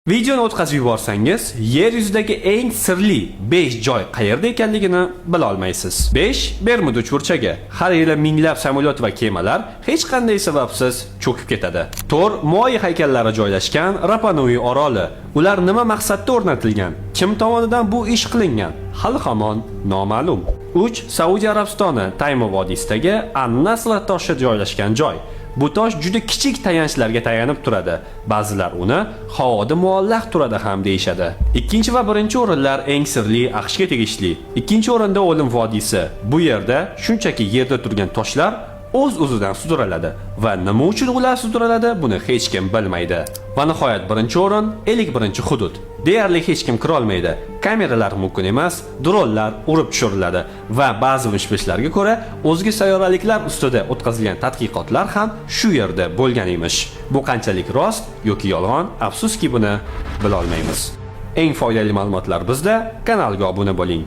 Videoni o'tkazib yuborsangiz, yer yuzidagi eng sirli 5 joy qayerda ekanligini bila olmaysiz. 5. Bermuda uchburchagi. Har yili minglab samolyot va kemalar hech qanday sababsiz cho'kib ketadi. 4. Moai haykallari joylashgan Rapa Nui oroli. Ular nima maqsadda o'rnatilgan? Kim tomonidan bu ish qilingan? Hali hamon noma'lum. 3. Saudiya Arabistoni Tayma vodiysidagi An-Nasla toshi joylashgan joy. Bu tosh juda kichik tayanchlarga tayanib turadi. Ba'zilar uni havoda muallaq turadi ham deyishadi. Ikkinchi va birinchi o'rinlar eng sirli AQShga tegishli. Ikkinchi o'rinda O'lim vodiysi. Bu yerda shunchaki yerda turgan toshlar o'z-o'zidan sudraladi va nima uchun ular sudraladi, buni hech kim bilmaydi. Va nihoyat birinchi o'rin 51-hudud. Deyarli hech kim kira olmaydi. Kameralar mumkin emas, dronlar urib tushiriladi va ba'zi mish-mishlarga ko'ra o'zga sayyoraliklar ustida o'tkazilgan tadqiqotlar ham shu yerda bo'lgan emish. Bu qanchalik rost yoki yolg'on, afsuski, buni bila olmaymiz. Eng foydali ma'lumotlar bizda. Kanalga obuna bo'ling.